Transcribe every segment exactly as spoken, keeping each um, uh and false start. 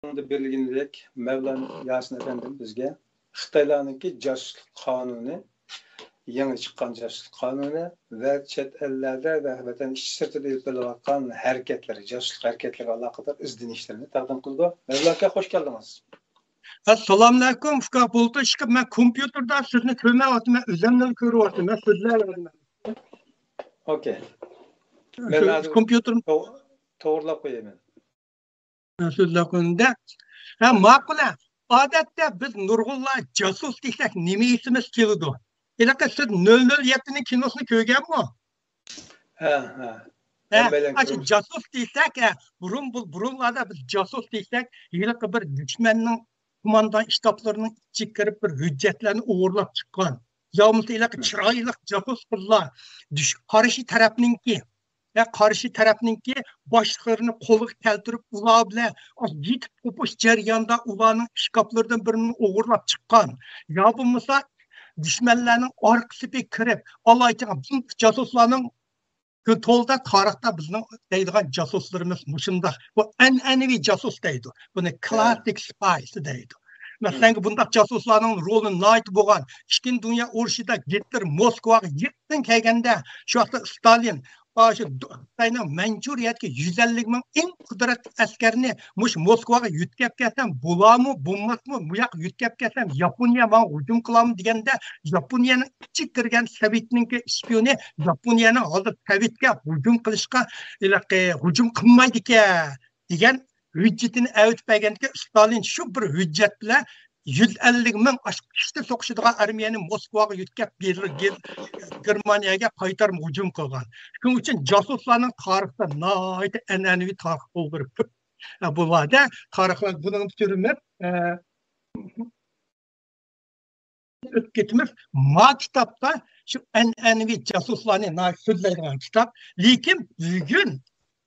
ئالدىدا بىلگىنىدەك، مەۋلان ياسىن ئەپەندىم بىزگە خىتايلارنىڭكى جاسۇسلۇق قانۇنى، يېڭى چىققان جاسۇسلۇق قانۇنى ۋە چەت ئەللەردە ۋە ۋەتەن ئىچى سىرتىدا ئېلىپ بېرىلىۋاتقان ھەرىكەتلىرى، جاسۇسلۇق ھەرىكەتلىرىگە ئالاقىدار ئىزدىنىشلىرىنى تەقدىم قىلىدۇ. مەۋلان ئاكا، خوش كەلدىڭىز. ئەسسالامۇئەلەيكۇم، ئۇكا. بۇلتۇر ئىشقىلىپ مەن كومپيۇتېردا سىزنى كۆرمەيۋاتىمەن، ئۆزۈمنىلا كۆرۈۋاتىمەن، سۆزلەۋاتىمەن. ئوكەي. مەن شۇ ھازىر كومپيۇتېرىم تو-، توغرىلاپ قوياي مەن. سۆزلەۋاتقىنىمدا، ھە، ماقۇل، ھە. ئادەتتە بىز نۇرغۇنلار جاسۇس دېسەك نېمە ئېسىمىز كېلىدۇ؟ ھېلىقى سىز نۆل نۆل يەتتىنىڭ كىنوسىنى كۆرگەنمۇ؟ ھە، ھە. ھە، ھەممەيلەن ئاشۇ كۆرۈپ. جاسۇس دېسەك، ھە، بۇرۇن، بۇ، بۇرۇنلاردا بىز جاسۇس دېسەك، ھېلىقى بىر دۈشمەننىڭ قوماندان شتابلىرىنىڭ ئىچىگە كىرىپ، بىر ھۆججەتلەرنى ئوغرىلاپ چىققان. يا بولمىسا ھېلىقى ھە. چىرايلىق جاسۇس قىزلار، دۈش-، قارشى تەرەپنىڭكى، ھە، قارشى تەرەپنىڭكى باشلىقلىرىنى قولغا كەلتۈرۈپ، ئۇلار بىلەن يېتىپ قوپۇش جەريانىدا ئۇلارنىڭ ئىشكاپلىرىدىن بىرىنى ئوغرىلاپ چىققان. يا بولمىسا دۈشمەنلەرنىڭ ئارقا سېپىگە كىرىپ، ئالايىتىغان بۇ جاسۇسلارنىڭ كۆ-، تولىدا تارىختا بىزنىڭ دەيدىغان جاسۇسلىرىمىز مۇشۇنداق. بۇ ئەنئەنىۋى جاسۇس دەيدۇ. بۇنى كلاسسىك سپايس دەيدۇ. مەسىلەن، بۇنداق جاسۇسلارنىڭ رولى ناھايىتى بولغان. ئىككىنچى دۇنيا ئۇرۇشىدا گىتلېر موسكۋاغا يىرتتىن كەلگەندە، شۇ ۋاقىتتا ستالىن، ئا، شۇ دو-، خىتاينىڭ مەنچۇرىيەدىكى يۈز ئەللىك مىڭ ئەڭ قۇدرەتلىك ئەسكەرنى مۇشۇ موسكۋاغا يۆتكەپ كەلسەم بولارمۇ، بولماسمۇ، بۇ ياققا يۆتكەپ كەلسەم ياپونىيە ماڭا ھۇجۇم قىلارمۇ دېگەندە، ياپونىيەنىڭ ئىچىگە كىرگەن سوۋېتنىڭكى شپىيونى ياپونىيەنىڭ ھازىر سوۋېتكە ھۇجۇم قىلىشقا، ھېلىقى، ھۇجۇم قىلمايدىكەن دېگەن ھۆججىتىنى ئەۋېتىپ بەرگەندىكىن، ستالىن شۇ بىر ھۆججەت بىلەن يۈز ئەللىك مىڭ ئاشۇ ئىچتە سوقۇشىدىغان ئارمىيەنى موسكۋاغا يۆتكەپ، گېر-، گېر-، گېرمانىيەگە قايتارما ھۇجۇم قىلغان. شۇنىڭ ئۈچۈن جاسۇسلارنىڭ تارىختا ناھايىتى ئەنئەنىۋى تارىخ بولغىلى كۆپ. ھە، بۇلاردا تارىخلار بۇنىڭ تۈرىمىز، ئە، ئۆتۈپ كېتىمىز. ما كىتابتا شۇ ئەنئەنىۋى جاسۇسلارنى ناھايىتى سۆزلەيدىغان كىتاب. لېكىن بۈگۈن،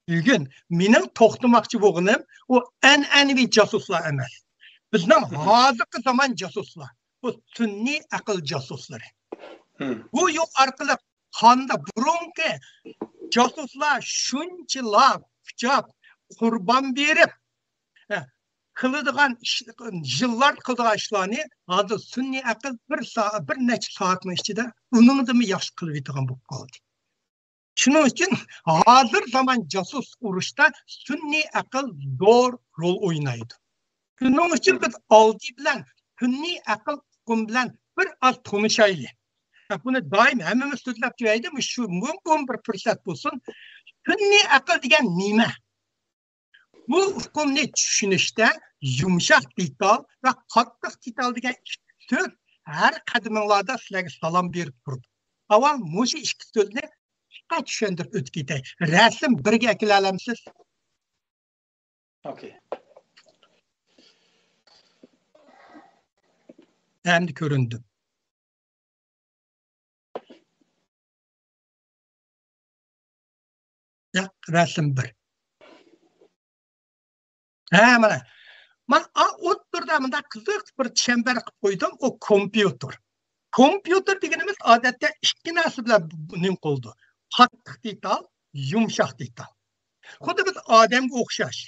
بۈگۈن مېنىڭ توختىماقچى بولغىنىم ئۇ ئەنئەنىۋى جاسۇسلار ئەمەس. بىزنىڭ ھازىرقى زامان جاسۇسلار. بۇ سۈنئىي ئەقىل جاسۇسلىرى. بۇ يول ئارقىلىق قاندا بۇرۇنقى جاسۇسلار شۇنچىلا ئۇچاپ، قۇربان بېرىپ، ھە، قىلىدىغان ئىش، يىللار قىلىدىغان ئىشلارنى ھازىر سۈنئىي ئەقىل بىر سائەت، بىر نەچچە سائەتنىڭ ئىچىدە ئۇنىڭدىنمۇ ياخشى قىلىۋېتىدىغان بولۇپ قالدى. شۇنىڭ ئۈچۈن ھازىر زامان جاسۇس ئۇرۇشتا سۈنئىي ئەقىل زور رول ئوينايدۇ. شۇنىڭ ئۈچۈن بىز ئالدى بىلەن سۈنئىي ئەقىل ئۇقۇم بىلەن بىر ئاز تونۇشايلى. بۇنى دائىم ھەممىمىز سۆزلەپ يۈرەيلى، مۇشۇ مۇقىم بىر پۇرسەت بولسۇن. سۈنئىي ئەقىل دېگەن نېمە؟ بۇ ئۇقۇمنى چۈشىنىشتە يۇمشاق دېتال ۋە قاتتىق دېتال دېگەن ئىككى سۆز ھەر قەدىمىڭلاردا سىلەرگە سالام بېرىپ تۇرىدۇ. ئاۋۋال مۇشۇ ئىككى سۆزنى قىسقا چۈشەندۈرۈپ ئۆتۈپ كېتەي. رەسىم بىرگە ئەكېلەلەمسىز؟ ئوكەي. ئەمدى كۆرۈندۈم. ياق، رەسىم بىر. ھە، مانا. مانا، ئا، ئوتتۇرىدا مۇنداق قىزىق بىر چەمبەر قىلىپ قويدۇم، ئۇ كومپيۇتېر. كومپيۇتېر دېگىنىمىز ئادەتتە ئىككى نەرسە بىلەن نېمە قىلىدۇ؟ قاتتىق دېتال، يۇمشاق دېتال. خۇددى بىز ئادەمگە ئوخشاش.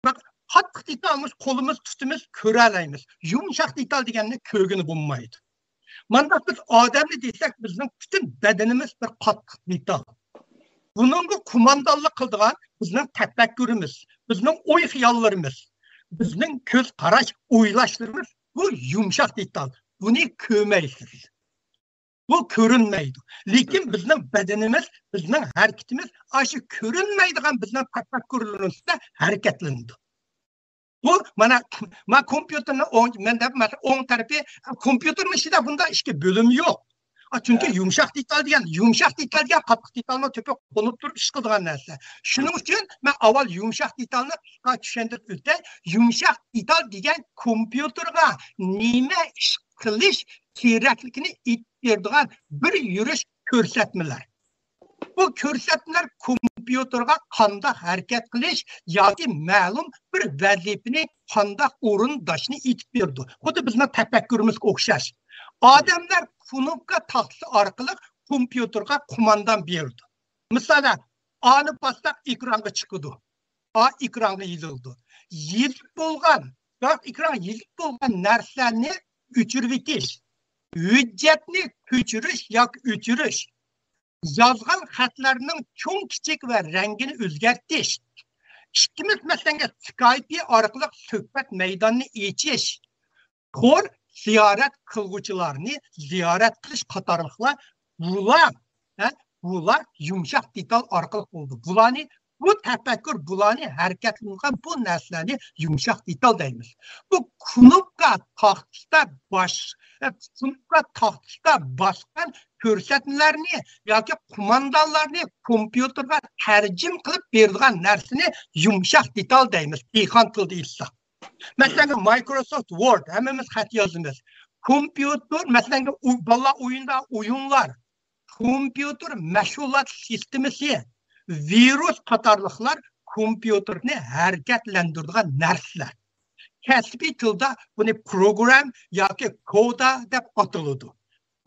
بىراق قاتتىق دېتالنى قولىمىز تۇتىمىز، كۆرەلەيمىز. يۇمشاق دېتال دېگەننى كۆرگىلى بولمايدۇ. مانداق بىز ئادەمنى دېسەك، بىزنىڭ پۈتۈن بەدىنىمىز بىر قاتتىق دېتال. بۇنىڭغا قوماندانلىق قىلىدىغان بىزنىڭ تەپەككۇرىمىز، بىزنىڭ ئوي خىياللىرىمىز، بىزنىڭ كۆز قاراش، ئويلاشلىرىمىز، بۇ يۇمشاق دېتال. بۇنى كۆرمەيسىز. بۇ كۆرۈنمەيدۇ. لېكىن بىزنىڭ بەدىنىمىز، بىزنىڭ ھەرىكىتىمىز ئاشۇ كۆرۈنمەيدىغان بىزنىڭ تەپەككۇرلىرىمىز ئۈستىدە ھەرىكەتلىنىدۇ. بۇ مانا، ما كومپيۇتېرنىڭ ئوڭ، مەن دەپ، مەسىلەن، ئوڭ تەرىپى، كومپيۇتېرنىڭ ئىچىدە بۇنداق ئىككى بۆلۈم يوق. ئا، چۈنكى ھە. يۇمشاق دېتال دېگەن، يۇمشاق دېتال دېگەن قاتتىق دېتالنىڭ تۆپىگە قونۇپ تۇرۇپ ئىش قىلىدىغان نەرسە. شۇنىڭ ئۈچۈن مەن ئاۋۋال يۇمشاق دېتالنى قىسقا چۈشەندۈرۈپ ئۆتەي. يۇمشاق دېتال دېگەن كومپيۇتېرغا نېمە ئىش قىلىش كېرەكلىكىنى ئېيتىپ بېرىدىغان بىر يۈرۈش كۆرسەتمىلەر. بۇ كۆرسەتمىلەر كومپيۇتېرغا قانداق ھەرىكەت قىلىش ياكى مەلۇم بىر ۋەزىپىنى قانداق ئورۇنداشنى ئېيتىپ بېرىدۇ. خۇددى بىزنىڭ تەپەككۇرىمىزغا ئوخشاش. ئادەملەر كۇنۇپكا تاختىسى ئارقىلىق كومپيۇتېرغا قوماندان بېرىدۇ. مىسالەن، ئانى باسساق ئېكرانغا چىقىدۇ. ئا ئېكرانغا يېزىلىدۇ. يېزىپ بولغان، گراف ئېكرانغا يېزىپ بولغان نەرسىلەرنى ئۆچۈرۈۋېتىش، ھۆججەتنى كۆچۈرۈش ياكى ئۆچۈرۈش، يازغان خەتلەرنىڭ چوڭ، كىچىك ۋە رەڭگىنى ئۆزگەرتىش، ئىككىمىز مەسىلەنگە سكايپى ئارقىلىق سۆھبەت مەيدانىنى ئېچىش، تور زىيارەت قىلغۇچىلارنى زىيارەت قىلىش قاتارلىقلار، بۇلار، ھە، بۇلار يۇمشاق دېتال ئارقىلىق بولىدۇ. بۇلارنى، بۇ تەپەككۇر، بۇلارنى ھەرىكەتلەندۈرگەن بۇ نەرسىلەرنى يۇمشاق دېتال دەيمىز. بۇ كۇنۇپكا تاختىسىدا باش، كۇنۇپكا تاختىسىدا باسقان كۆرسەتمىلەرنى ياكى قوماندانلارنى كومپيۇتېرغا تەرجىمە قىلىپ بېرىدىغان نەرسىنى يۇمشاق دېتال دەيمىز، دېھقان تىلىدا ئېيتساق. مەسىلەن، مايكروسوفت ۋورد، ھەممىمىز خەت يازىمىز. كومپيۇتېر، مەسىلەن، ئۇ-، بالىلار ئويۇندا ئويۇنلار، كومپيۇتېر مەشغۇلات سىستېمىسى، ۋىرۇس قاتارلىقلار كومپيۇتېرنى ھەرىكەتلەندۈرىدىغان نەرسىلەر. كەسپىي تىلدا بۇنى پروگرام ياكى كودا دەپ ئاتىلىدۇ.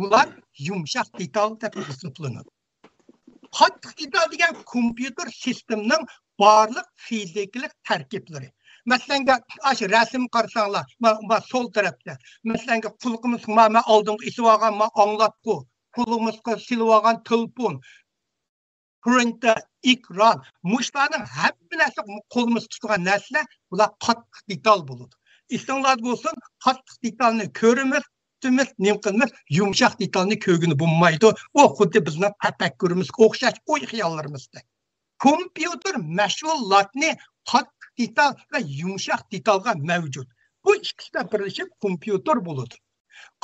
بۇلار يۇمشاق دېتال دەپ ھېسابلىنىدۇ. قاتتىق دېتال دېگەن كومپيۇتېر سىستېمىنىڭ بارلىق فىزىكىلىق تەركىبلىرى. مەسىلەنگە، ئاشۇ رەسىمگە قارىساڭلار، ما، ما سول تەرەپتە. مەسىلەنگە، قۇلىقىمىزغا ما، ما ئالدىنقى ئېسىۋالغان ما ئاڭلاتقۇ، قولىمىزغا سېلىۋالغان تېلېفون، پرىنتېر، ئېكران، مۇشۇلارنىڭ ھەممە نەرسە، قولىمىز تۇتىدىغان نەرسىلەر، بۇلار قاتتىق دېتال بولىدۇ. ئېسىڭلاردا بولسۇن، قاتتىق دېتالنى كۆرىمىز، تۈتىمىز، نېمە قىلىمىز، يۇمشاق دېتالنى كۆرگىلى بولمايدۇ. ئۇ خۇددى بىزنىڭ تەپەككۇرىمىزغا ئوخشاش ئوي خىياللىرىمىزدەك. كومپيۇتېر مەشغۇلاتنى قاتتىق دېتال ۋە يۇمشاق دېتالغا مەۋجۇت. بۇ ئىككىسى بىرلىشىپ كومپيۇتېر بولىدۇ.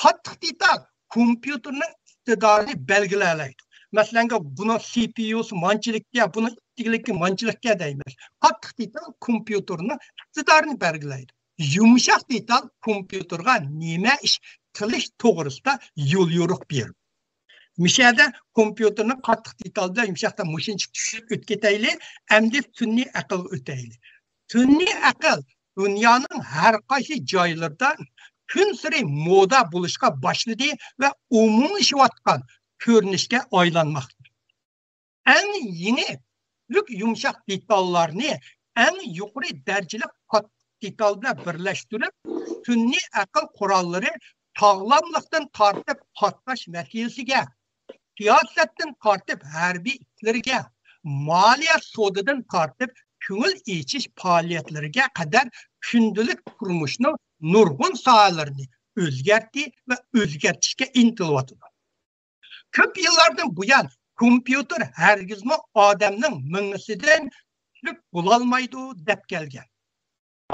قاتتىق دېتال كومپيۇتېرنىڭ ئىقتىدارىنى بەلگىلەيدۇ. مەسىلەن، بۇنىڭ سى پى يۇسى مانچىلىككە، بۇنىڭ ئىتتىكلىكى مانچىلىككە دەيمىز. قاتتىق دېتال كومپيۇتېرنىڭ ئىقتىدارىنى بەلگىلەيدۇ. يۇمشاق دېتال كومپيۇتېرغا نېمە ئىش قىلىش توغرىسىدا يول يورۇق بېرىدۇ. مۇشۇ يەردە كومپيۇتېرنىڭ قاتتىق دېتال بىلەن يۇمشاقتا مۇشۇنچە چۈشۈرۈپ ئۆتۈپ كېتەيلى، ئەمدى سۈنئىي ئەقىلگە ئۆتەيلى. سۈنئىي ئەقىل دۇنيانىڭ ھەر قايسى جايلىرىدا كۈنسېرى مودا بولۇشقا باشلىدى ۋە ئومۇملىشىۋاتقان كۆرۈنۈشكە ئايلانماقتا. ئەڭ يېڭى يۈك يۇمشاق دېتاللارنى ئەڭ يۇقىرى دەرىجىلىك قاتتىق دېتال بىلەن بىرلەشتۈرۈپ، سۈنئىي ئەقىل قوراللىرى ساغلاملىقتىن تارتىپ قاتناش مەسىلىسىگە، سىياسەتتىن تارتىپ ھەربىي ئىشلىرىگە، مالىيە سودىدىن تارتىپ كۆڭۈل ئېچىش پائالىيەتلىرىگە قەدەر كۈندىلىك تۇرمۇشنىڭ نۇرغۇن ساھەلىرىنى ئۆزگەرتتى ۋە ئۆزگەرتىشكە ئىنتىلىۋاتىدۇ. كۆپ يىللاردىن بۇيان كومپيۇتېر ھەرگىزمۇ ئادەمنىڭ مېڭىسىدىن كۈچلۈك بولالمايدۇ دەپ كەلگەن.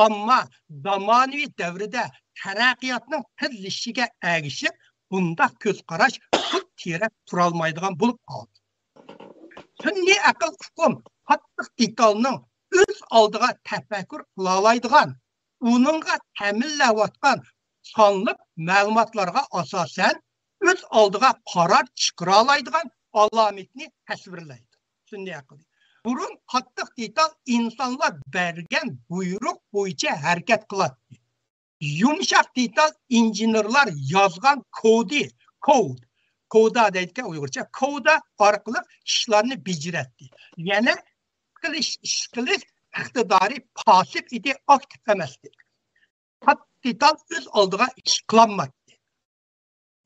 ئەمما زامانىۋى دەۋردە تەرەققىياتنىڭ تېزلىشىشىگە ئەگىشىپ، بۇنداق كۆز قاراش پۇت تىرەپ تۇرالمايدىغان بولۇپ قالدى. سۈنئىي ئەقىل ئۇقۇم قاتتىق دېتالنىڭ ئۆز ئالدىغا تەپەككۇر قىلالايدىغان، ئۇنىڭغا تەمىنلەۋاتقان سانلىق مەلۇماتلارغا ئاساسەن، ئۆز ئالدىغا قارار چىقىرالايدىغان ئالامىتىنى تەسۋىرلەيدۇ. سۈنئىي ئەقىل. بۇرۇن قاتتىق دېتال ئىنسانلار بەرگەن بۇيرۇق بويىچە ھەرىكەت قىلاتتى. يۇمشاق دېتال ئىنژېنېرلار يازغان كودى، كود، كودا دەيدىكەن ئۇيغۇرچە، كودا ئارقىلىق ئىشلارنى بېجىرەتتى. يەنى قىلىش، ئىش قىلىش ئىقتىدارى پاسسىپ ئىدى، ئاكتىپ ئەمەستى. قاتتىق دېتال ئۆز ئالدىغا ئىش قىلالمايتتى.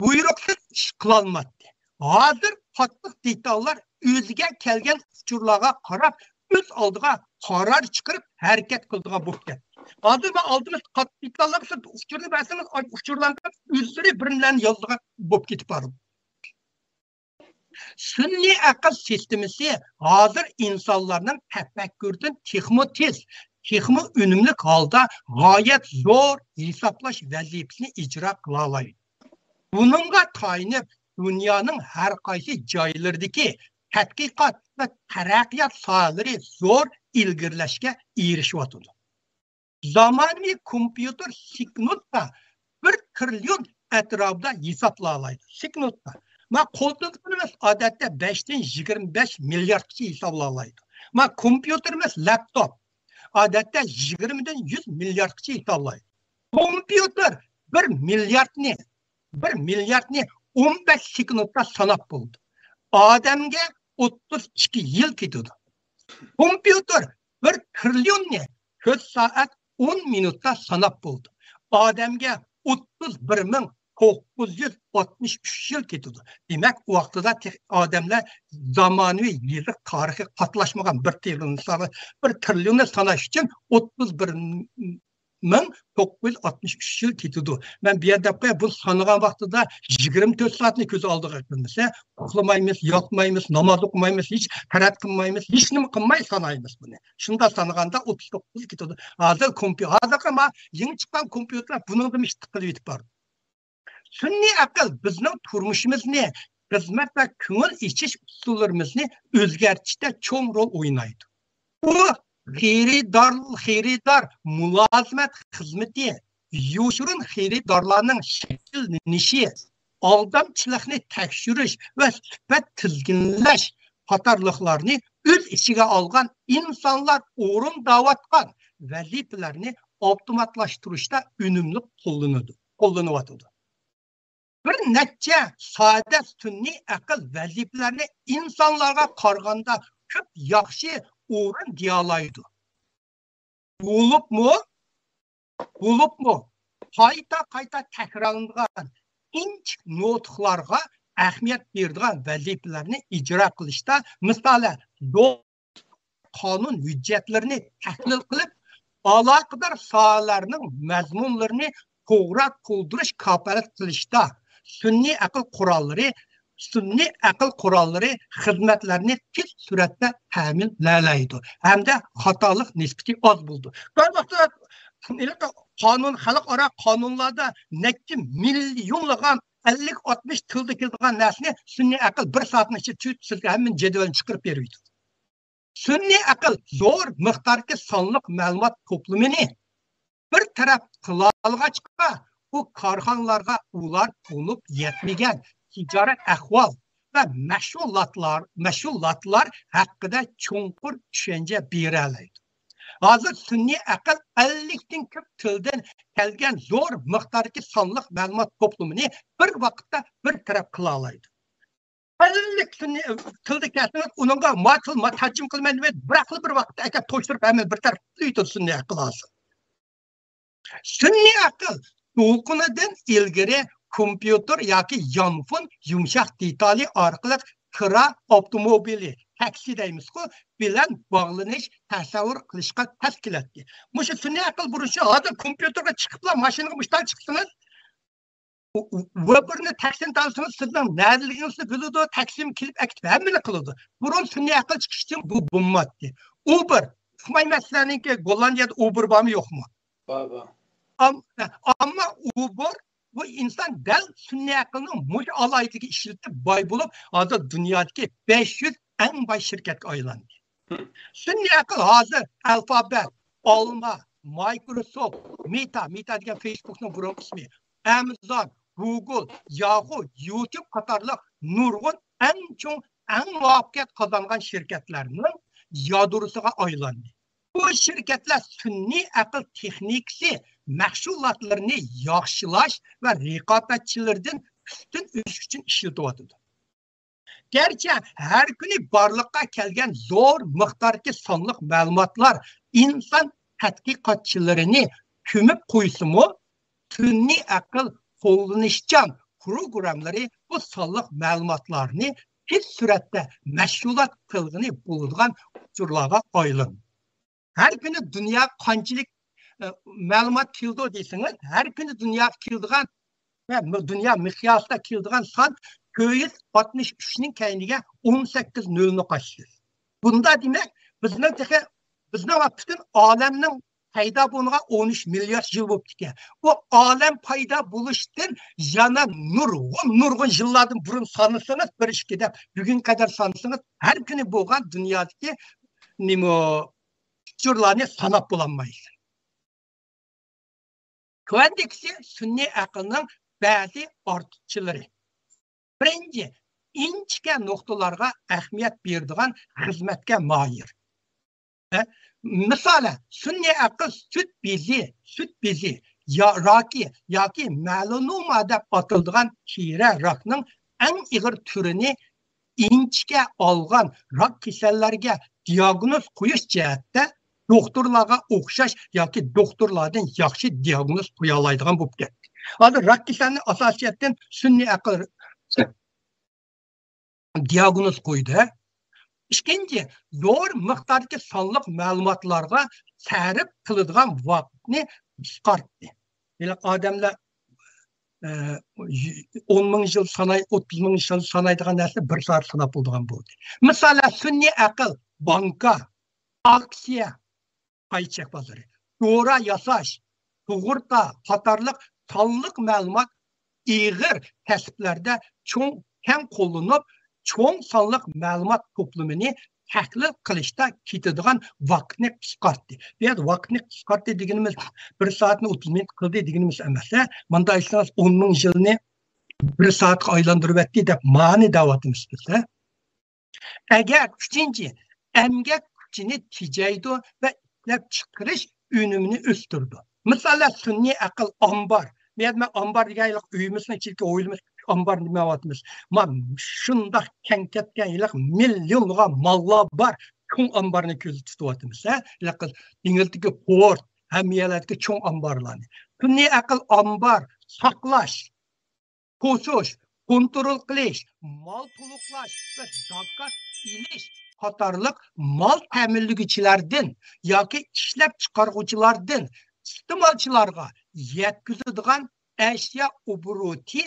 بۇيرۇقسىز ئىش قىلالمايتتى. ھازىر قاتتىق دېتاللار ئۆزىگە كەلگەن ئۇچۇرلارغا قاراپ، ئۆز ئالدىغا قارار چىقىرىپ ھەرىكەت قىلىدىغان بولۇپ كەتتى. ھازىر مەن ئالدىمىزدا قاتتىق دېتاللار بولسا، ئۇچۇرنى بەرسىڭىز، ئۇچۇرلارنى ئۆزلىرى بىر-بىرلەرنى يازىدىغان بولۇپ كېتىپ بارىدۇ. سۈنئىي ئەقىل سىستېمىسى ھازىر ئىنسانلارنىڭ تەپەككۇرىدىن تېخىمۇ تېز، تېخىمۇ ئۈنۈملۈك ھالدا غايەت زور ھېسابلاش ۋەزىپىسىنى ئىجرا قىلالايدۇ. بۇنىڭغا تايىنىپ، دۇنيانىڭ ھەر قايسى جايلىرىدىكى تەتقىقات ۋە تەرەققىيات ساھەلىرى زور ئىلگىرىلەشكە ئېرىشىۋاتىدۇ. زامانىۋى كومپيۇتېر سېكۇنتتا بىر تىرىليون ئەتراپىدا ھېسابلالايدۇ. سېكۇنتتا. ما قول تېلېفونىمىز ئادەتتە بەشتىن يىگىرمە بەش مىلياردقىچە ھېسابلالايدۇ. ما كومپيۇتېرىمىز لەپتوپ ئادەتتە يىگىرمىدىن يۈز مىلياردقىچە ھېسابلايدۇ. كومپيۇتېر بىر مىلياردنى، بىر مىلياردنى ئون بەش سېكۇنتتا ساناپ بولىدۇ. ئادەمگە ئوتتۇز ئىككى يىل كېتىدۇ. كومپيۇتېر بىر تىرىليوننى تۆت سائەت ئون مىنۇتتا ساناپ بولىدۇ. ئادەمگە ئوتتۇز بىر مىڭ توققۇز يۈز ئاتمىش ئۈچ يىل كېتىدۇ. دېمەك، ئۇ ۋاقتىدا تېخ-، ئادەملەر زامانىۋى يېزىق تارىخى قاتلاشمىغان بىر تىرىليون سانى، بىر تىرىليوننى ساناش ئۈچۈن ئوتتۇز بىر مىڭ توققۇز يۈز ئاتمىش ئۈچ يىل كېتىدۇ. مەن بۇ يەردە دەپ قوياي، بۇ سانىغان ۋاقتىدا يىگىرمە تۆت سائەتنى كۆز ئالدىغا كەلتۈرمىسە، ئۇخلىمايمىز، ياتمايمىز، ناماز ئوقۇمايمىز، ھېچ ھەرەكەت قىلمايمىز، ھېچنېمە قىلماي سانايمىز بۇنى. شۇنداق سانىغاندا ئوتتۇز توققۇز يىل كېتىدۇ. ھازىر كومپيۇ-، ھازىرقى ما يېڭى چىققان كومپيۇتېرلار بۇنىڭدىن ئىشتىك قىلىۋېتىپ بارىدۇ. سۈنئىي ئەقىل بىزنىڭ تۇرمۇشىمىزنى، خىزمەت ۋە كۆڭۈل ئېچىش ئۇسۇللىرىمىزنى ئۆزگەرتىشتە چوڭ رول ئوينايدۇ. بۇ خېرىدار، خېرىدار مۇلازىمەت خىزمىتى، يوشۇرۇن خېرىدارلارنىڭ شەكىللىنىشى، ئالدامچىلىقنى تەكشۈرۈش ۋە سۈپەت تىزگىنلەش قاتارلىقلارنى ئۆز ئىچىگە ئالغان ئىنسانلار ئورۇنداۋاتقان ۋەزىپىلەرنى ئاپتوماتلاشتۇرۇشتا ئۈنۈملۈك قوللىنىدۇ، قوللىنىۋاتىدۇ. بىر نەچچە سادە سۈنئىي ئەقىل ۋەزىپىلەرنى ئىنسانلارغا قارىغاندا كۆپ ياخشى ئورۇن دېيالايدۇ. بولۇپمۇ، بولۇپمۇ قايتا قايتا تەكرارلىنىدىغان ئىنچىكە نۇتۇقلارغا ئەھمىيەت بېرىدىغان ۋەزىپىلەرنى ئىجرا قىلىشتا، مىسالەن، قانۇن ھۆججەتلىرىنى تەھلىل قىلىپ، ئالاقىدار ساھەلەرنىڭ مەزمۇنلىرىنى توغرا تولدۇرۇش كاپالەت قىلىشتا سۈنئىي ئەقىل قوراللىرى، سۈنئىي ئەقىل قوراللىرى خىزمەتلەرنى تېز سۈرئەتتە تەمىنلەيدۇ ھەمدە خاتالىق نىسبىتى ئاز بولىدۇ. بىر ۋاقىتتا قانۇن، خەلقئارا قانۇنلاردا نەچچە مىليونلىغان ئەللىك ئاتمىش تىلدا كېلىدىغان نەرسىنى سۈنئىي ئەقىل بىر سائەتنىڭ ئىچىدە تۈزۈپ سىزگە ھەممىنى جەدۋەلنى چىقىرىپ بېرىۋېتىدۇ. سۈنئىي ئەقىل زور مىقداردىكى سانلىق مەلۇمات توپلىمىنى بىر تەرەپ قىلالىغاچقا، ئۇ كارخانىلارغا ئۇلار تونۇپ يەتمىگەن تىجارەت ئەھۋال ۋە مەھسۇلاتلار، مەھسۇلاتلار ھەققىدە چوڭقۇر چۈشەنچە بېرەلەيدۇ. ھازىر سۈنئىي ئەقىل ئەللىكتىن كۆپ تىلدىن كەلگەن زور مىقداردىكى سانلىق مەلۇمات توپلىمىنى بىر ۋاقىتتا بىر تەرەپ قىلالايدۇ. ئەللىك سۈنئىي تىلدا كەلسىڭىز، ئۇنىڭغا ما تىل، ما تەرجىمە قىلىمەن دېمەي، بىراقلا بىر ۋاقىتتا ئەكەپ توشتۇرۇپ ھەممىنى بىر تەرەپ قىلىۋېتىدۇ سۈنئىي ئەقىل ھازىر. سۈنئىي ئەقىل دولقۇنىدىن ئىلگىرى كومپيۇتېر ياكى يانفون يۇمشاق دېتالى ئارقىلىق كىرا ئاپتوموبىلى، تاكسى دەيمىزغۇ، بىلەن باغلىنىش، تەسەۋۋۇر قىلىشقا تەس كېلەتتى. مۇشۇ سۈنئىي ئەقىل بۇرۇنچە، ھازىر كومپيۇتېرغا چىقىپلا، ماشىنىغا مۇشتاق چىقسىڭىز، ئۇبېرنى، تاكسىنى تاۋسىڭىز، سىزنىڭ نەدىلىكىڭىزنى بىلىدۇ، تاكسىمۇ كېلىپ ئەكېتىپ ھەممىنى قىلىدۇ. بۇرۇن سۈنئىي ئەقىل چىقىش ئۈچۈن بۇ بولمايتتى. ئۇبېر، ئۇقمايمەن سىلەرنىڭكى گوللاندىيەدە ئۇبېر بارمۇ يوقمۇ؟ بار، بار. ئەم-، ئەمما ئۇبېر، بۇ ئىنسان دەل سۈنئىي ئەقىلنىڭ مۇشۇ ئالاھىدىلىكىنى ئىشلىتىپ باي بولۇپ، ھازىر دۇنيادىكى بەش يۈز ئەڭ باي شىركەتكە ئايلاندى. سۈنئىي ئەقىل ھازىر ئەلفابەت، ئالما، مايكروسوفت، مېتا، مېتا دېگەن فېيسبۇكنىڭ بۇرۇنقى ئىسمى، ئەمازون، گۇگل، ياھۇ، يۇتۇب قاتارلىق نۇرغۇن ئەڭ چوڭ، ئەڭ مۇۋەپپەقىيەت قازانغان شىركەتلەرنىڭ يادروسىغا ئايلاندى. بۇ شىركەتلەر سۈنئىي ئەقىل تېخنىكىسى مەھسۇلاتلىرىنى ياخشىلاش ۋە رىقابەتچىلىرىدىن ئۈستۈن ئۆسۈش ئۈچۈن ئىشلىتىۋاتىدۇ. گەرچە ھەر كۈنى بارلىققا كەلگەن زور مىقداردىكى سانلىق مەلۇماتلار ئىنسان تەتقىقاتچىلىرىنى كۆمۈپ قويسىمۇ، سۈنئىي ئەقىل قوللىنىشچان پروگراممىلىرى بۇ سانلىق مەلۇماتلارنى تېز سۈرئەتتە مەھسۇلات قىلغىلى بولىدىغان ئۇچۇرلارغا ئايلاندى. ھەر كۈنى دۇنياغا قانچىلىك، ئە، مەلۇمات كېلىدۇ دېسىڭىز، ھەر كۈنى دۇنياغا كېلىدىغان ۋە مۇ-، دۇنيا مىقياسىدا كېلىدىغان سان تۆت يۈز ئاتمىش ئۈچنىڭ كەينىگە ئون سەككىز نۆلنى قوشىسىز. بۇندا دېمەك، بىزنىڭ تېخى، بىزنىڭ ۋە پۈتۈن ئالەمنىڭ پەيدا بولغىنىغا ئون ئۈچ مىليارد يىل بوپتىكەن. بۇ ئالەم پەيدا بولۇشتىن يەنە نۇرغۇن، نۇرغۇن يىللاردىن بۇرۇن سانىسىڭىز، بىر، ئىككى دەپ بۈگۈنگە قەدەر سانىسىڭىز، ھەر كۈنى بولغان دۇنيادىكى نېمە ئۇچۇرلارنى ساناپ بولالمايسىز. تۆۋەندىكىسى سۈنئىي ئەقىلنىڭ بەزى ئارتۇقچىلىرى. بىرىنچى، ئىنچىكە نۇقتىلارغا ئەھمىيەت بېرىدىغان خىزمەتكە ماھىر. ھە؟ مىسالەن، سۈنئىي ئەقىل سۈت بېزى، سۈت بېزى، يا-، راكى ياكى مېلانوما دەپ ئاتىلىدىغان تېرە راكنىڭ ئەڭ ئېغىر تۈرىنى ئىنچىكە ئالغان راك كېسەللەرگە دىياگنوز قويۇش جەھەتتە دوختۇرلارغا ئوخشاش ياكى دوختۇرلاردىن ياخشى دىياگنوز قويالايدىغان بولۇپ كەتتى. ھازىر راك كېسەلنى ئاساسىيەتتىن سۈنئىي ئەقىل دىياگنوز قويدى. ئىككىنچى، زور مىقداردىكى سانلىق مەلۇماتلارغا سەرپ قىلىدىغان ۋاقىتنى قىسقارتتى. ھېلىقى ئادەملەر ئە، ئون مىڭ يىل ساناي، ئوتتۇز مىڭ يىل سانايدىغان نەرسە بىر سائەت ساناپ بولىدىغان بولدى. مىسالەن، سۈنئىي ئەقىل، بانكا، ئاكسىيە، پاي چەك بازىرى، دورا ياساش، سۇغۇرتا قاتارلىق سانلىق مەلۇمات ئېغىر كەسىپلەردە چوڭ، كەڭ قوللىنىپ، چوڭ سانلىق مەلۇمات توپلىمىنى تەھلىل قىلىشتا كېتىدىغان ۋاقىتنى قىسقارتتى. بۇ يەردە ۋاقىتنى قىسقارتتى دېگىنىمىز بىر سائەتنى ئوتتۇز مىنۇت قىلدى دېگىنىمىز ئەمەس. مۇنداق ئېيتسىڭىز، ئون مىڭ يىلنى بىر سائەتكە ئايلاندۇرۇۋەتتى دەپ مانى دەۋاتىمىز بىز. ئەگەر ئۈچىنچى، ئەمگەك كۈچىنى تېجەيدۇ ۋە ئىشلەپچىقىرىش ئۈنۈمىنى ئۆستۈرىدۇ. مىسالەن، سۈنئىي ئەقىل ئامبار. مەن ئامبار دېگەن ئۆيىمىزنىڭ ئىچىدىكى ھويلىمىز ئامبار دېمەۋاتىمىز. ما شۇنداق كەڭ كەتكەن ھېلىقى مىليونلىغان ماللار بار، چوڭ ئامبارنى كۆزدە تۇتۇۋاتىمىز. ھە؟ ھېلىقى دېڭىزدىكى پورت، ھەممە يەرلەردىكى چوڭ ئامبارلارنى. سۈنئىي ئەقىل ئامبار، ساقلاش، توسۇش، كونترول قىلىش، مال تولۇقلاش ۋە زاكاز ئېلىش قاتارلىق مال تەمىنلىگۈچىلەردىن ياكى ئىشلەپچىقارغۇچىلاردىن ئىستېمالچىلارغا يەتكۈزىدىغان ئەشيا ئوبوروتى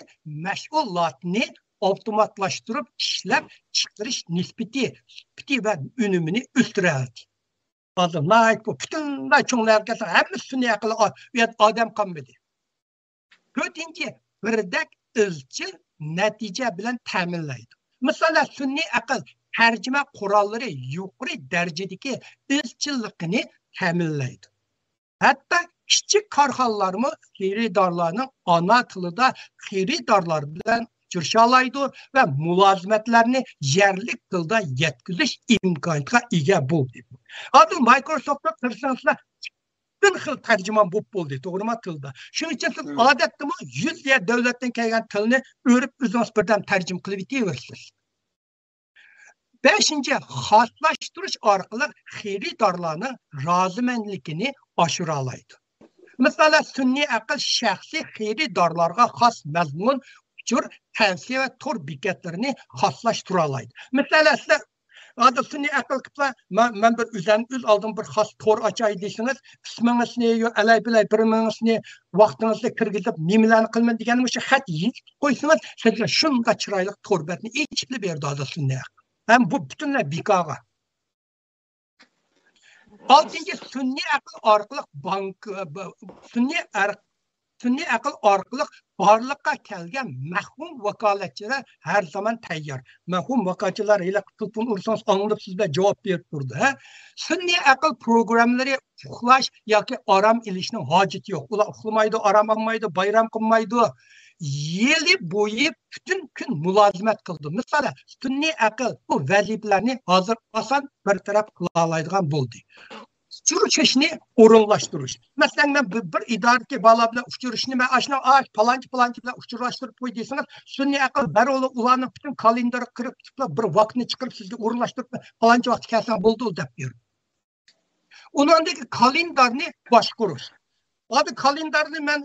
مەشغۇلاتىنى ئاپتوماتلاشتۇرۇپ ئىشلەپ چىقىرىش نىسبىتى، سۈپىتى ۋە ئۈنۈمىنى ئۆستۈرەلىدى. ھازىر ناھايىتى بۇ پۈتۈنلەي چوڭ ھەرىكەتلەر ھەممىسى سۈنئىي ئەقىل، ئا-، ئادەم قالمىدى. تۆتىنچى، بىردەك ئىزچىل نەتىجە بىلەن تەمىنلەيدۇ. مىسالەن، سۈنئىي ئەقىل تەرجىمە قوراللىرى يۇقىرى دەرىجىدىكى ئىزچىللىقىنى تەمىنلەيدۇ. ھەتتا كىچىك كارخانىلارمۇ خېرىدارلارنىڭ ئانا تىلىدا خېرىدارلار بىلەن ئۇچرىشالايدۇ ۋە مۇلازىمەتلەرنى يەرلىك تىلدا يەتكۈزۈش ئىمكانىيىتىگە ئىگە بولدى. ھازىر مايكروسوفتقا كىرسەڭلار، پۈتۈن خىل تەرجىمان بولۇپ بولدى، توغرىما، تىلدا. شۇنىڭ ئۈچۈن سىز ئادەتتىمۇ يۈز يەر دۆلەتتىن كەلگەن تىلنى ئۆرۈپ ئۆزىڭىز بىردەم تەرجىمە قىلىۋېتىۋېرىسىز. بەشىنچى، خاسلاشتۇرۇش ئارقىلىق خېرىدارلارنىڭ رازىمەنلىكىنى ئاشۇرالايدۇ. مىسالەن، سۈنئىي ئەقىل شەخسىي خېرىدارلارغا خاس مەزمۇن، ئۇچۇر، تەۋسىيە ۋە تور بېكەتلىرىنى خاسلاشتۇرالايدۇ. مىسالەن، سىلەر ھازىر سۈنئىي ئەقىل قىپلا، مەن، مەن بىر ئۆزۈم، ئۆز ئالدىم بىر خاس تور ئاچاي دېسىڭىز، ئىسمىڭىزنى، يو، ئەلەي بىلەي بىرىمىڭىزنى، ۋاقتىڭىزنى كىرگۈزۈپ، نېمىلەرنى قىلىمەن دېگەن مۇشۇ خەت يېزىپ قويسىڭىز، سىزگە شۇنداق چىرايلىق تور بەتنى ئېچىپلا بېرىدۇ ھازىر سۈنئىي ئەقىل. ھەم بۇ پۈتۈنلەي بىكارغا. ئالتىنچى، سۈنئىي ئەقىل ئارقىلىق بانك، سۈنئىي ئەر-، سۈنئىي ئەقىل ئارقىلىق بارلىققا كەلگەن مەھرۇم ۋاكالەتچىلەر ھەر زامان تەييار. مەھرۇم ۋاكالەتچىلەر ھېلىقى تېلېفون ئۇرسىڭىز ئاڭلاپ سىز بىلەن جاۋاب بېرىپ تۇرىدۇ. ھە؟ سۈنئىي ئەقىل پروگراممىلىرى ئۇخلاش ياكى ئارام ئېلىشنىڭ ھاجىتى يوق. ئۇلار ئۇخلىمايدۇ، ئارام ئالمايدۇ، بايرام قىلمايدۇ. يىلى بويى پۈتۈن كۈن مۇلازىمەت قىلىدۇ. مىسالەن، سۈنئىي ئەقىل بۇ ۋەزىپىلەرنى ھازىر ئاسان بىر تەرەپ قىلالايدىغان بولدى. ئۇچرىشىشنى ئورۇنلاشتۇرۇش. مەسىلەن، مەن بىر، بىر ئىدارىدىكى بالا بىلەن ئۇچرىشىشنى مەن ئاشۇنىڭ، ئا، پالانچى، پالانچى بىلەن ئۇچراشتۇرۇپ قوي دېسىڭىز، سۈنئىي ئەقىل دەررۇلا ئۇلارنىڭ پۈتۈن كالېندارىغا كىرىپ تۇرۇپلا بىر ۋاقىتنى چىقىرىپ سىزگە ئورۇنلاشتۇرۇپ، پالانچى ۋاقىتتا كەلسەڭ بولىدۇ دەپ بېرىدۇ. ئۇنىڭدىكى كالېندارنى باشقۇرۇش. ھازىر كالېندارنى مەن،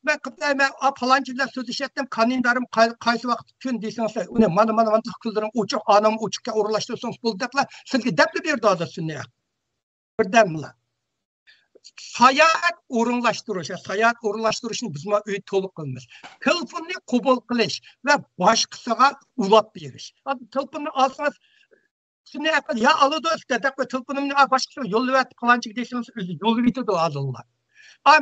مەن قىپتا، مەن، ئا، پالانچى بىلەن سۆزلىشەتتىم، كالېندارىم قاي-، قايسى ۋاقىت كۈن دېسىڭىز، ئۇنى مانا، مانا، مانا كۈنلىرىڭ ئوچۇق، ئانام ئوچۇقكەن ئورۇنلاشتۇرسىڭىز بولدى دەپلا سىزگە دەپلا بېرىدۇ ھازىر سۈنئىي ئەقىل. بىردەملا. ساياھەت ئورۇنلاشتۇرۇش، ساياھەت ئورۇنلاشتۇرۇشنى بىزمۇ ئۆيدە تولۇق قىلىمىز. تېلېفوننى قوبۇل قىلىش ۋە باشقىسىغا ئۇلاپ بېرىش. ھازىر تېلېفوننى ئالسىڭىز، سۈنئىي ئەقىل، يا ئالىدۇ، دەدەك، تېلېفونۇمنى، ئا، باشقىسىغا يوللىۋەت، پالانچىگە دېسىڭىز، ئۆزى يوللىۋېتىدۇ ھازىرلار. ئا،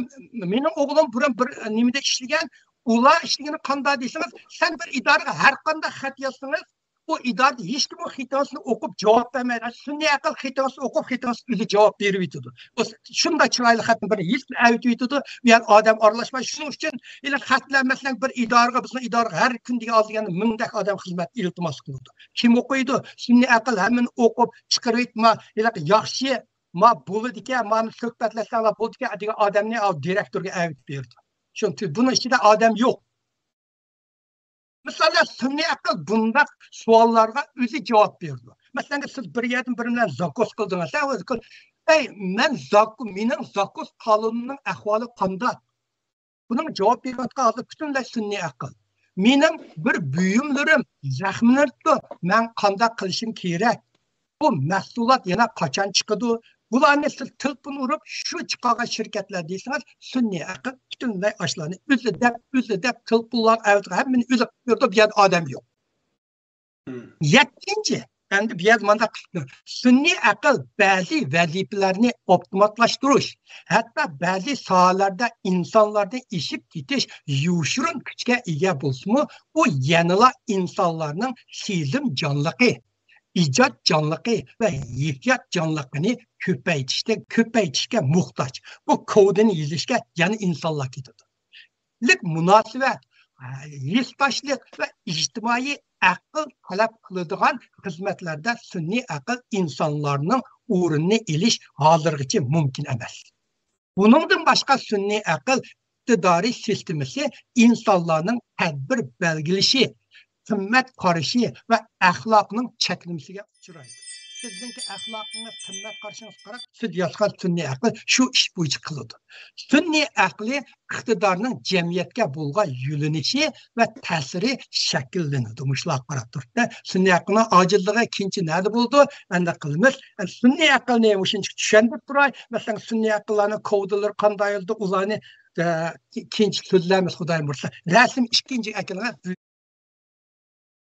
مېنىڭ ئوغلۇم بۇرۇن بىر نېمىدە ئىشلىگەن، ئۇلار ئىشلىگىنى قانداق دېسىڭىز، سەن بىر ئىدارىگە ھەر قانداق خەت يازسىڭىز، ئۇ ئىدارىدە ھېچكىم ئۇ خېتىڭىزنى ئوقۇپ جاۋاب بەرمەيدۇ. سۈنئىي ئەقىل خېتىڭىزنى ئوقۇپ، خېتىڭىزنى ئۆزى جاۋاب بېرىۋېتىدۇ. ئۇ شۇنداق چىرايلىق خەتنى بىر ھېس ئەۋېتىۋېتىدۇ. بۇ يەر ئادەم ئارىلاشمايدۇ. شۇنىڭ ئۈچۈن ھېلى خەتلەر، مەسىلەن، بىر ئىدارىگە، بىزنىڭ ئىدارىگە ھەر كۈن دېگەن ئاز دېگەندە مىڭدەك ئادەم خىزمەت ئىلتىماس قىلىدۇ. كىم ئوقۇيدۇ؟ سۈنئىي ئەقىل ھەممىنى ئوقۇپ چىقىرىۋېتىپ، ما، ھېلىقى ياخشى، ما، بولىدىكەن، مانا سۆھبەتلەشسەڭلار بولىدىكەن دېگەن ئادەمنى ئا، دىرېكتورغا ئەۋېتىپ بېرىدۇ. شۇ، بۇنىڭ ئىچىدە ئادەم يوق. مىسالەن، سۈنئىي ئەقىل بۇنداق سوئاللارغا ئۆزى جاۋاب بېرىدۇ. مەسىلەن، سىز بىر يەردىن بىر بىلەن زاكوز قىلدىڭىز. ھە، ئۆزى قىل-، ئەي، مەن زاكو، مېنىڭ زاكوز قالۇنىنىڭ ئەھۋالى قانداق؟ بۇنىڭ جاۋاب بېرىۋاتقان ھازىر پۈتۈنلەي سۈنئىي ئەقىل. مېنىڭ بىر بۇيۇملىرىم زەخىملىنىپتۇ، مەن قانداق قىلىشىم كېرەك؟ بۇ مەھسۇلات يەنە قاچان چىقىدۇ؟ بۇلارنى سىز تېلېفون ئۇرۇپ، شۇ چىقارغان شىركەتلەر دېسىڭىز، سۈنئىي ئەقىل پۈتۈنلەي ئاشۇلارنى ئۆزى دەپ، ئۆزى دەپ، تېلېفونلار ئەۋەتىپ، ھەممىنى ئۆزى قىلىدۇ، بۇ يەردە ئادەم يوق. يەتتىنچى، ئەمدى بۇ يەردە مانداق قىلىپتۇ. سۈنئىي ئەقىل بەزى ۋەزىپىلەرنى ئاپتوماتلاشتۇرۇش، ھەتتا بەزى ساھەلەردە ئىنسانلاردىن ئېشىپ كېتىش يوشۇرۇن كۈچكە ئىگە بولسىمۇ، ئۇ يەنىلا ئىنسانلارنىڭ سېزىمجانلىقى، ئىجادچانلىقى ۋە ھېسسىياتچانلىقىنى كۆپەيتىشتە، كۆپەيتىشكە موھتاج. بۇ كودىنى يېزىشكە يەنە ئىنسانلار كېتىدۇ. لىك مۇناسىۋەت، ھېسداشلىق ۋە ئىجتىمائىي ئەقىل تەلەپ قىلىدىغان خىزمەتلەردە سۈنئىي ئەقىل ئىنسانلارنىڭ ئورنىنى ئېلىش ھازىرغىچە مۇمكىن ئەمەس. بۇنىڭدىن باشقا، سۈنئىي ئەقىل ئىقتىدارى سىستېمىسى ئىنسانلارنىڭ تەدبىر بەلگىلىشى، قىممەت قارىشى ۋە ئەخلاقنىڭ چەكلىمىسىگە ئۇچرايدۇ. سىزنىڭكى ئەخلاقىڭىز، قىممەت قارىشىڭىزغا قاراپ، سىز ياسىغان سۈنئىي ئەقىل شۇ ئىش بويىچە قىلىدۇ. سۈنئىي ئەقلى ئىقتىدارنىڭ جەمئىيەتكە بولغان يۆنىلىشى ۋە تەسىرى شەكىللىنىدۇ. مۇشۇلارغا قاراپ تۇرۇپ، سۈنئىي ئەقىلنىڭ ئاجىزلىقى كېيىنچە نەدە بولىدۇ؟ ئەندى قىلىمىز. سۈنئىي ئەقىلنى مۇشۇنچە چۈشەندۈرۈپ تۇراي. مەسىلەن، سۈنئىي ئەقىللارنىڭ كودىلىرى قانداق يولدا، ئۇلارنى، ئە، كېيىنچە سۆزلەيمىز، خۇدايىم بۇيرۇسا. رەسىم ئىككىنچى ئەكىلىڭە.